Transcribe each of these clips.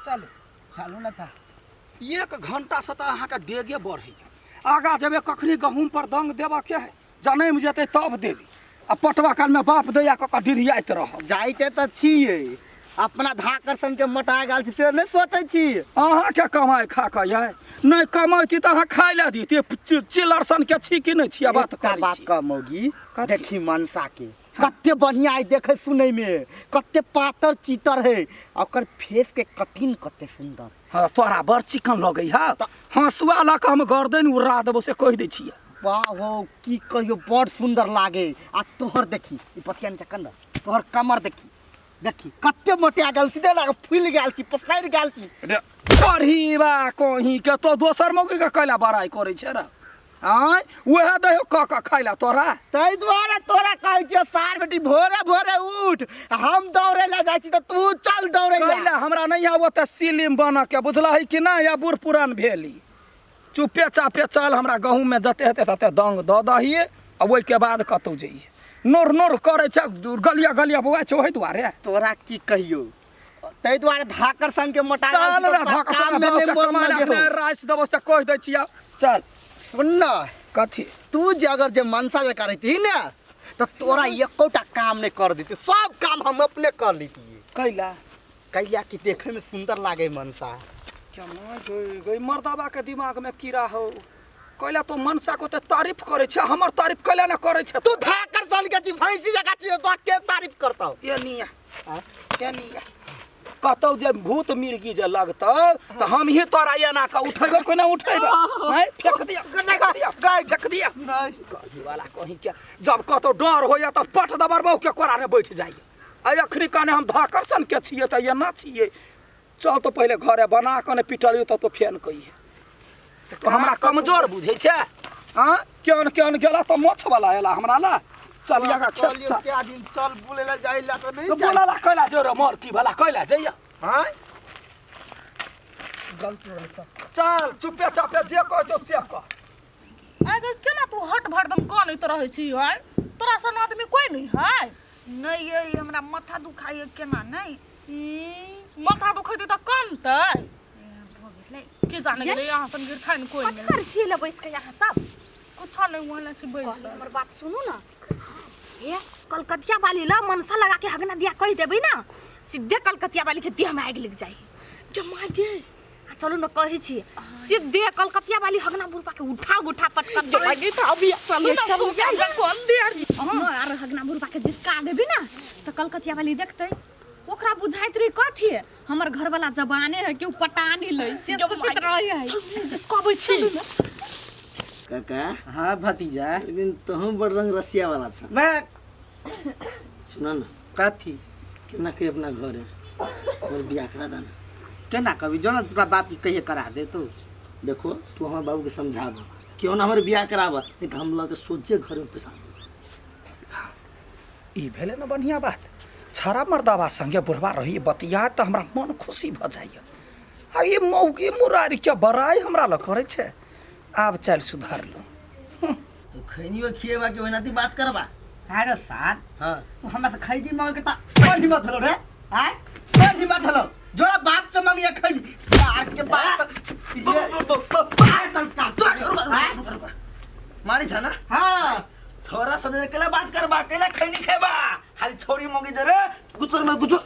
चलू। चलू ने तऽ। एक घंटासँ तऽ अहाँके डेगे बढ़ैए। आगाँ जेबै कखनी गहूँम पर दंग देबऽके है, जनमि जेतै तब देबै। आ पटवा कालमे बाप दैया कऽ कऽ डिरियाइत रहब। जाइते तऽ छियै, अपना धाकर सनके मोटा गेल छी से नहि सोचै छी। अहाँके कमाइ खा कऽ यै, नहि कमैती तऽ अहाँ खाइ लए दितियै। चिल्लर सनके छी कि नहि छी? आ बात एकटा करै बात छी। कह मौगी। कथी? देखी मनसा के कते बढ़िया है देखे सुनै में, कते पातर चितर है, आ ओकर फेस के कटिंग कते सुंदर। हाँ, तोरा बड़ चिकन लगै है। हँसुआ लऽ कऽ हम गर्दन उड़ा देबो से कहि दै छियै। वाह हो, की कहियो, बड़ सुंदर लागे। आ तोहर देखी ई पथिया नीचा कन, तोहर कमर देखी, देखी कते मोटिया गेल, सीधे लागे फूलि गेल छी, पसरि गेल छी। रे पढ़ीबा कहीं के तो दोसर मौगी के कैला बड़ाई करै छै रे? आँय, उएह दहियो कऽ कऽ खाइ ला तोरा। ताहि दुआरे तोरा कहै छियौ सार बेटी, भोरे भोरे उठ, हम दौड़े ला जाइ छी तऽ तू चल दौड़े ला। कैला हमरा नहि आबो तऽ सिलिम बनऽ के, बुझलही कि नहि? या बूढ़ पुरान भेली, चुपे चापे चल। हमरा गहूँममे जते हेतै तते दंग दऽ दही आ ओहिके बाद कतहु जइहे। नोर नोर करै छै, गलिया गलिया बौआ छै, ओहि दुआरे तोरा की कहियौ, ताहि दुआरे धाकर सन के मोटा चल रे धक काम में नहीं मोन लगे हो। राइस देबो से कहि दै छियै, चल। सुन न। कथी? तू जे अगर जे मनसा जे करैती ने तऽ तोरा एकोटा काम नहीं कर देती, सब काम हम अपने कर लेतिए। कैला? कैला कि देखे में सुंदर लागे मनसा। केना गई गई, मर्दबा के दिमाग में कीड़ा हो। कैला तो मनसा को ते तारीफ करे छै, हमर तारीफ कैला ना करे छै? तू धाकर सन के छी, भैंसी जकाँ छी, तो के तारीफ करतौ? ये निया ये निया, कतौ जे भूत मिर्गी जे लगतौ तऽ हम ही तोरा एना कऽ उठेबै, कोना उठेबै? आँय, फेक दिया, फेक दिया, फेक दिया। नहीं। कही वाला कहीं के जब कतौ डर होइया तऽ पट दबर बहु के कोरा में बैठ जाइए। आ अखनी कहने हम धाकर सन के छियै तऽ एना छियै। चल तो पहिले घरे बना कऽ ने पिटलियो तऽ तो फेन कहिए तो हमरा कमजोर बुझै छै? हाँ, केहन केहन गेला तऽ मोछ वाला एला हमरा ला। चल आगा खेत चल। क्या दिन चल बोले ला जाई ला तो नहीं। तो बोला ला कैला जो रे मोर की भला कैला जइया? हाँ, गलती हो गई। चल चुपे चापे जे कहै छौ से कह। आगे केना तू हट भरदम कनैत रहै छी है? तोरा सन आदमी कोई नहीं है। नहीं ये हमरा माथा दुखाइए केना नहीं। माथा दुखैतै तऽ कनतै? भऽ गेलै। के जाने गेलै, अहाँ सन गिरथाइन कोई कथी नहीं। करै छियै ले बैस के यहाँ सब? कुछो नहीं, वहाँ छी बैसल। कहली हमर बात सुनू ना। हे कलकतिया वाली ला मनसा लगा के हगना दिया कहि देबै ना, सीधे कलकतिया वाली के देह में आगि लग जाई। जमा गे। आ चलू न कहै छी, सीधे कलकतिया वाली हगना बुढ़पा के उठा उठा पटक देबै। जमा गे, तऽ अभी चलू ना। चलू, सुन चलू। कोन देर न आर हगना बुढ़पा के जिसका देबी ना तऽ कलकतिया वाली देखतै, ओकरा बुझाइत रही कथी हमर घरवाला जवाने है, केओ पटा नहीं लै से सोचैत रहे है। जिसको अबै छी। काका। हाँ भतीजा। लेकिन तोहूँ बड़ रंग रसिया वाला छ। मैं सुना ना। कथी? केना के अपना घरे हमर बियाह करा देना। केना कभी जो ना तोरा बाप के कहिए करा दे तू। देखो तू हमार बाबू के समझाब क्यों ना हमारे बियाह कराब, नहीं तो हम लग के सोचे घर में पैसा दे। ई भेलै ने बढ़िआँ बात। छड़ा मर्दाबा संगे बुढ़बा रही बतिया तऽ हमरा मन खुशी भऽ जाइए। आ ई मौगी मुरारी के बड़ाई हमरा लग करै छै। आब चालि सुधारलहुँ। तो खैनियो खिएबा कि ओहिना बात करबा? अरे सार। हाँ। तू हमरा से खैनी मांगे के ता बड़ हिम्मत हलो रे। आय बड़ हिम्मत हलो, जोड़ा बाप से मांगिए खैनी सार के बाप ये संस्कार। मारी छ ना? हाँ। छोरा सब जरे केला बात करबा, केला खैनी खेबा, खाली छोरी मोगी जरे गुचर में गुचर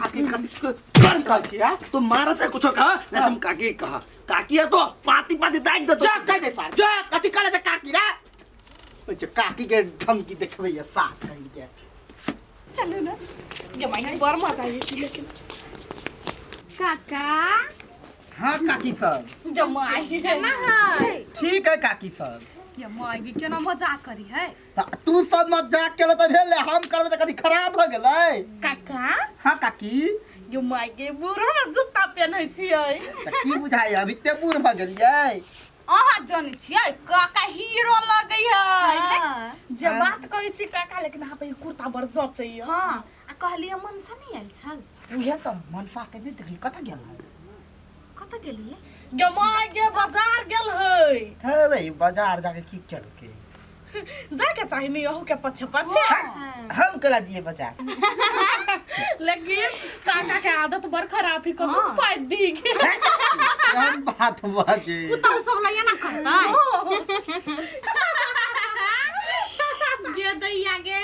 आके कर कर छी। हां, तो मारा चाहे कुछो कहा ना, हम काकी कहा, काकी है तो पाती पाती दाग दे तो। जा जा दे सार, जा कथि करे दे काकी रे। ओइ जे काकी के धमकी देखबै ये सार कहि के। चलू ना ये मायने बड़ मजा आई छी लेकिन। काका। हाँ काकी सब। जमाई। केना है? ठीक है काकी सब। के माय केना मजाक करी है? त तू सब मजाक केले त भेलै, हम करबै त कभी खराब भ गेलै। काका। हाँ काकी। यो my गे, बूढ़ो ने जूता पेन्है छियै। त की बुझाइ अभी ते बूढ़ भ गेलियै? अहाँ जानै छियै काका हीरो लगै है। हाँ। जे बात कहै छी काका, लेकिन अहाँ पर ई कुर्ता बड़ जचैया। हाँ, आ कहलियै मनसा नहि आयल छल? उहे त मनसा के नहि देखली, कतऽ गेल है? कतऽ गेलियै? गे my गे, बाजार गेल है। हे भाई, बाजार जाके की केलकै? जाके चाही नहीं अहू के पछे पछे। हम कला जिए बचा। लेकिन काका के आदत बड़ खराब ही कबू पाई दी के हम बात बाजे पुतहु सब लगे ना करतै। गे दैया गे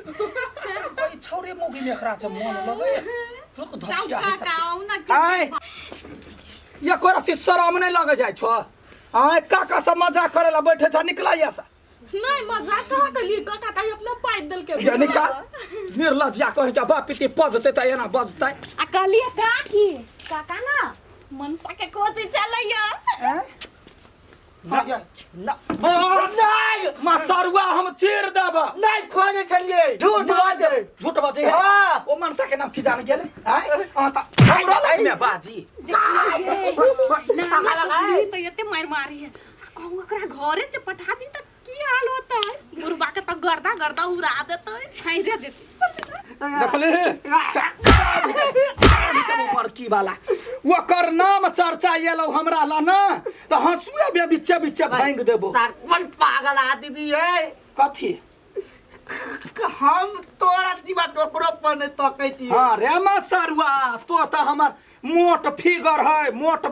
कोई छौरे मोगी में एकरा से मन लगै रुक धसिया है काका आउ ना। आय ये कोरा शरम नहीं लगे जाय छो? आय काका सब मजाक करे ला बैठे छ, निकला या से। नहीं मजाक कहाँ कलिए काका ताई अपना पाई दल के ये निकाल निर्लज्जा कह के बाप पिती पदते त एना बजतै। आ कहलिए काकी काका ना मनसा के खोजे चलैया। ना नहीं मसरुआ हम चीर देब। नहीं खोजे छलिए, झूठ बाजे, झूठ बाजे है। ओ मनसा के नाम की जान गेले? आय हां त हमरा लग में बाजी ना तो एते मार मारी है। आ कहूं ओकरा घरे से पठा दी त की हाल होतै? बुढ़बा के त गर्दा गर्दा उड़ा देतै, खाई दे देतै। देखले मरकी वाला ओकर नाम चर्चा एलौ हमरा ला ना त हंसुए बे बिच्चे बिच्चे भांग देबो। कोन पागल आदमी है? कथी हम तोरा सिवा ओकरो पर नहीं तकै छी। हां रे मसरुआ तो त हमर मोट फिगर है, मोट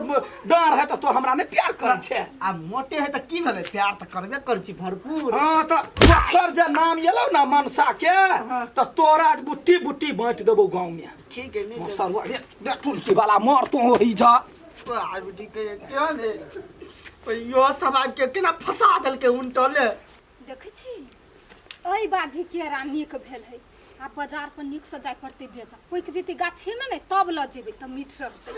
डार है त तो हमरा नहीं प्यार करै छे। आ मोटे है त की भेलै, प्यार त करबे करै छी भरपूर। हां त ओकर जे नाम एलौ ना मनसा के त तोरा बुट्टी बुट्टी बांट देबो गांव में। ठीक है नहीं मसरुआ रे टुलकी वाला मर तो होई जा। आर ठीक है क्यों ने यो सब आब के केना फसा देलकै उनटले। देखै छी एहि बाजी केरा नीक भेल है। आ बाजार पर नीक से जाय पड़तै बेचऽ, पकि जेतै गाछे में ने तब लऽ जेबै तब मीठ रहतै।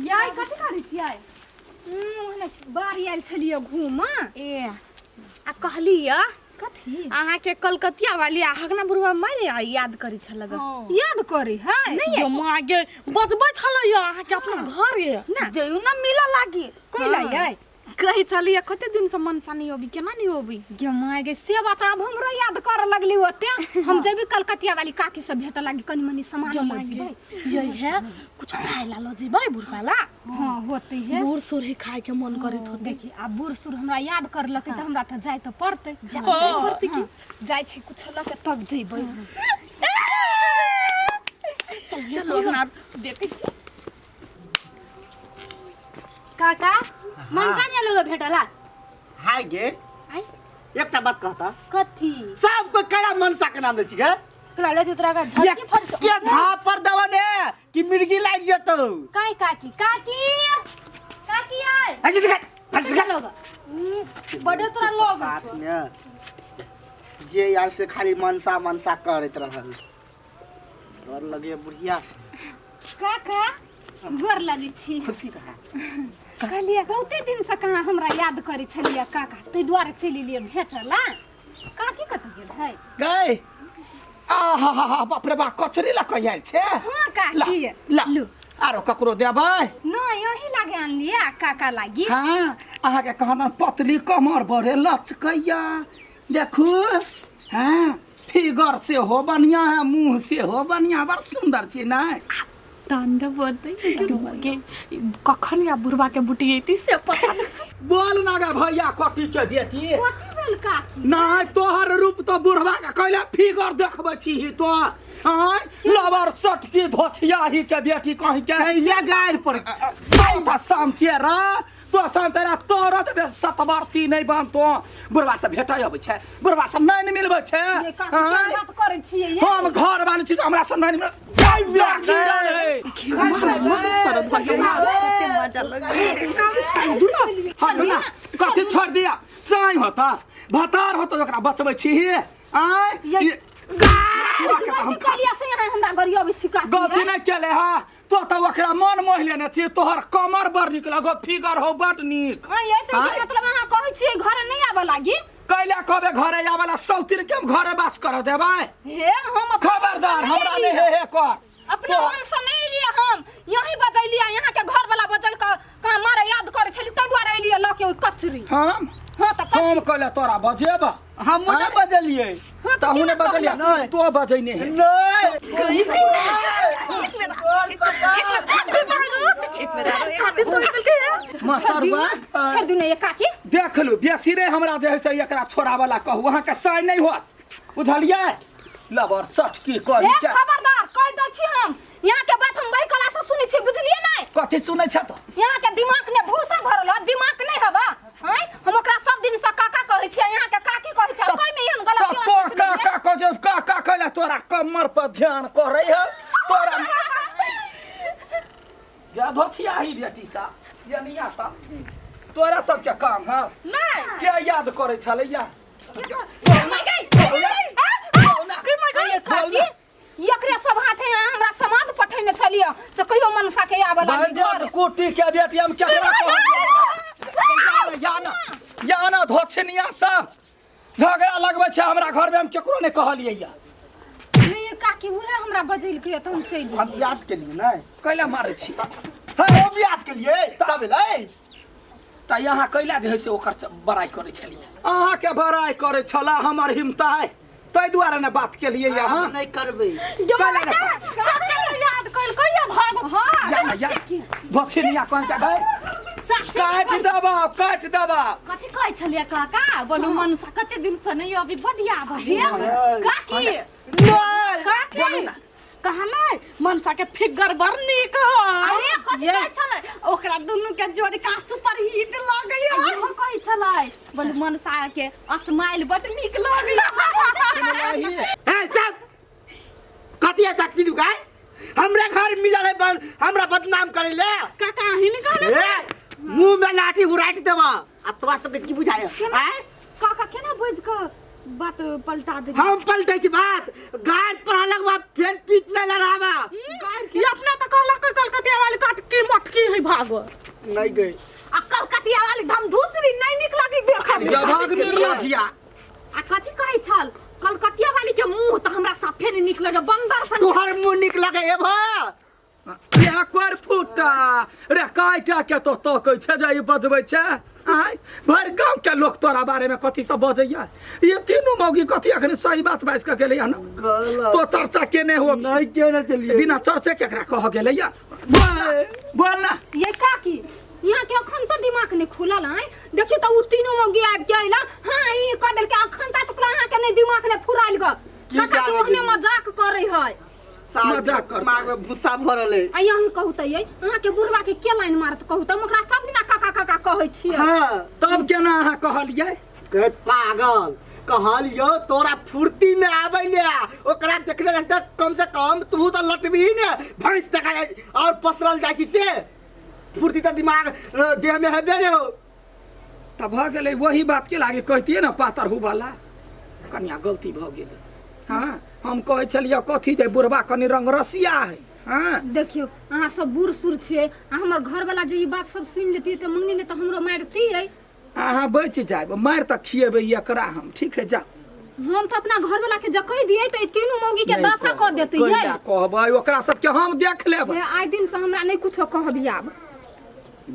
याय कथी करै छियै? बाड़ी आयल छलियै घूमऽ। ए आ कहलियै कथी अहाँ के कलकतिया वाली आ हगना बुढ़वा मारे याद करै छलग। याद करै है नहीं यो माँ गे बजबै छलै अहाँ के अपना घर ये ना जइयो ना मिलऽ लागी कैला याय कहै छलियै कते दिन से मनसा नहीं अबी, केना नहीं अबी? गे माय गे से बात आब हमरो याद करऽ लगली ओते। हम जेबी कलकतिया वाली काकी से भेटऽ लागी, कनी मनी सामान लऽ जेबै। यही है कुछ खाए ला लऽ जेबै बुढ़वा ला। हां होते है बूढ़ सूढ़ ही खाए के मन करैत होतै। देखी आब बूढ़ सूढ़ हमरा याद करलकै त हमरा त जाय त पड़तै। जाय पड़तै की? जाय छी कुछ लऽ के तब जेबै। चल चल देखै छी। काका मनसा नहीं लोग भेटला? हाय गे आय एकटा बात कहता। कथी? सब कोई कड़ा मनसा के नाम लै छी गे। तोरा लै छी तोरा का झटकी फट के झापर दवा ने कि मिर्गी लागि जेतौ। काय काकी काकी काकी आय लोग बड़े तोरा लोग छौ जे यार से खाली मनसा मनसा करैत रहल। डर लगे बुढ़िया से। काका गोर लगै छी। खुशी रह। कहलियै बहुते दिन से कहाँ हमरा याद करै छलियै काका, ताहि दुआरे चलि एलियै भेटला। काकी कतऽ गेल है? गै आहा हा हा बाप रे बाप कचरी लऽ कऽ आयल छे? हां काकी ला आरो ककरो देबै? नहीं यही लागे आनलियै काका लागी। हां अहाँ के कहना पतली कमर बड़े लचकैया देखू। हां फिगर से हो बढ़िया है, मुंह से हो बढ़िया, बड़ सुंदर छी ना। तांडव बोलते के कखन या बुढ़वा के बुटियेती से पता बोल ना गे भैया कटी के बेटी। कथी भेल काकी? नहीं तोहर रूप तो बुढ़वा के कैला फिगर देखबै छी तो। आय लवर सटकी धोछिया ही के बेटी कहीं के कैला गाड़ पर तो शांति रा तो शांति रा तोरा त बे सतबरती नहीं बन तो बुढ़वा से भेटै अबै छै, बुढ़वा से नहीं मिलबै छै। ये काकी केहन बात करै छियै? हम घर वाली छी हमरा से नहीं मिल कथी छोड़ दिया साई होता भतार होता ओकरा बचबै छी। आय गलती नहीं केले हा तो त ओकरा मन मोहि लेने छी। तोहर कमर बड़ नीक लगो, फिगर हो बड़ नीक। मतलब अहाँ कहै छियै घरे नहीं आबऽ लागी? कैला कहबे घरे आबऽ ला? सौतीर के हम घरे बास कर देबै? हे हम खबरदार हमरा नहीं हे हे कर। अपना मन से नहीं एलियै हम, यही बजैलियै यहाँ के घर वाला बजल के कहाँ मारे याद करै छली ताहि दुआरे एलियै लऽ के ओहि कचरी। हम हां त हम कहले तोरा बजेब? हम नहीं बजलियै। त हम नहीं बजलियै तो बजैने है। नहीं मसरुआ फेर दुने ये काकी देख लू बेसी रे हमरा जे है से एकरा छोड़ावला कहू अहाँके साइ नहि होत बुझलियै लबर सठ की कही ए के खबरदार कह दै छी हम यहाँ के बात हम बड़ी कला से सुनै छी बुझलियै नहि कथी सुनै छ तो यहाँ के दिमाग ने भूसा भरल ह दिमाग नहीं हवा हैं हम ओकरा सब दिन से काका कहै छियै यहाँ के काकी कहै छियै कोई में एहन गलत तो तो का का कह जे का का कहला तोरा कमर पर ध्यान करै है तोरा या धोछिया ही बेटी सा या नहीं आता तोरा सबके काम है नहीं के याद करै छलै या अरे काकी एकरे सब हाथे यहाँ हमरा समाद पठेने छलियै से कहियो मनसा के आबऽ लागी घर कुटी के बेटी हम केकरा कहब या ना या ना धोछनिया सब झगड़ा लगबै छै हमरा घर में हम केकरो नहि कहलियै या नहीं काकी उहे हमरा बजैलकै तऽ हम चलि हम गेलियै याद केलिए नहि कैला मारै छी हम याद केलिए तब एलै तऽ यहाँ कैला जे है से ओकर बड़ाइ करै छलियै अहाँके बड़ाइ करै छला हमर हिमता है ताहि दुआरे ने बात केलियै यहाँ नहि करबै कैला ने याद कइल कहिया भाग हां या ना या धोछनिया कौन का भाई काटि दबाव काटि दबाव कथी कहै छलियै काका बोलू मनसा कते दिन से नहीं अभी बड याद है काकी नहि काकी बोलू ना कहलै मनसा के फिगर बड़ नीक ह अरे कथी ये। कहै छलै ओकरा दुनू के जोड़ी का सुपर हिट लगै है इहो कहै छलै बोलू मनसा के स्माइल बड नीक लगै नहीं ए चुप कथी है तकती दुकान हमरा घर मिलल है बल हमरा बदनाम करे ले काका अहीं निकाले ए मुंह में लाठी उड़ाट देबा आ तोरा सबके की बुझाय आय काका केना बाजि कऽ बात पलटा देली हम पलटै छी बात गाड़ पर लगवा फेर पीट नहीं लड़ावा ये अपना तो कहलक कलकतिया वाली काटकी मोटकी है भागो नहीं गई आ कलकतिया वाली धमधूसरी नहीं नीक लगी देखऽ मे जभाग निर्लजिया आ कथी कहै छल कलकतिया वाली के मुंह तऽ हमरा साफे नहि नीक लगे बंदर सन तोहर मुंह नीक लगे हे भा या कर फूटा रे काटा के तो तकै छै जे ई बजबै छै आँय भरि गाँव के लोक तोरा बारे में कथी सब बजैया ये तीनू मौगी कथी अखन सही बात बाजि कऽ गेलै हन तो चर्चा केने हो नहीं केने चलिए बिना चर्चे केकरा कह गेलै या बोल बोल ना ये काकी यहाँ के अखन तो दिमाग नहीं खुलल है देखियो तो उ तीनों मौगी आबि के अइला हाँ ई कह देलकै अखन तक तोरा अहाँ के नहीं दिमाग नहीं फुराइल ग की काका जाने के ओहने गेली? मजाक करे है मजाक करतै। दिमाग में भूसा भरल है आ अहीं कहू तऽ ये अहाँ के बुढ़वा के के लाइन मारत कहू तऽ हम ओकरा सब दिना काका काका कहै छियै हाँ तब केना अहाँ कहलियै गे पागल कहलियो तोरा फुर्ती में आबै ले ओकरा देखने रहता कम से कम तू तो लटबी ने भैंस देखा और पसरल जाइ छी से फुर्ती तऽ दिमाग देह में हेबे ने हो तऽ भऽ गेलै वही बात के लागे कहतियै ने पातर हुबला कनिया गलती भऽ गेलै हँ हम कहै छलियै कथी जे बुढ़बा कनि रंग रसिया है हँ देखियौ अहाँ सब बूढ़ सूढ़ छियै आ हमर घरवाला जे ई बात सब सुनि लेतियै तऽ मंगनी ने तऽ हमरो मारितियै अहाँ बचि जायब मारि तऽ खिएबै एकरा हम ठीक है जाउ हम तऽ अपना घरवाला के जब कहि दियै तऽ ई तीनू मौगी के दशा कऽ देतियै कैला कहबै ओकरा सबके हम देख लेबै हे, आइ दिन से हमरा नहि कुछो कहबी आब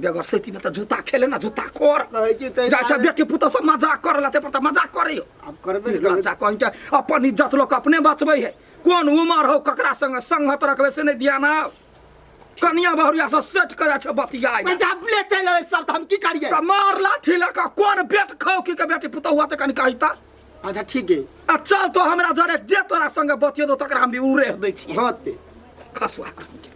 बेगर सैती में तऽ जूता खेले ना जूता खोर कहै छी ताहि जाइ छै दुआरे- बेटी पुतोह सब मजाक करे ला पर तऽ मजाक करे आब करबे ने करबै। लज्जा कहीं के अपन इज्जत लोक अपने बचबै है कोन उमर हो ककरा संग संगत रखबै से नहि ध्यान आव कनिया बहुरिया से सेट कर जाइ छै बतियाइ पैसा अपने चलि अबै सब तऽ हम की करियै तऽ मार लाठी लऽ कऽ कोन बेट खाउ की के बेटी पुतोह हुआ तऽ कनि कहिता अच्छा ठीक है आ चल तो हमरा जरे जे तोरा संगे बतियेतो तकरा हम भी उड़े दै छियै होते खसुआ कहीं के।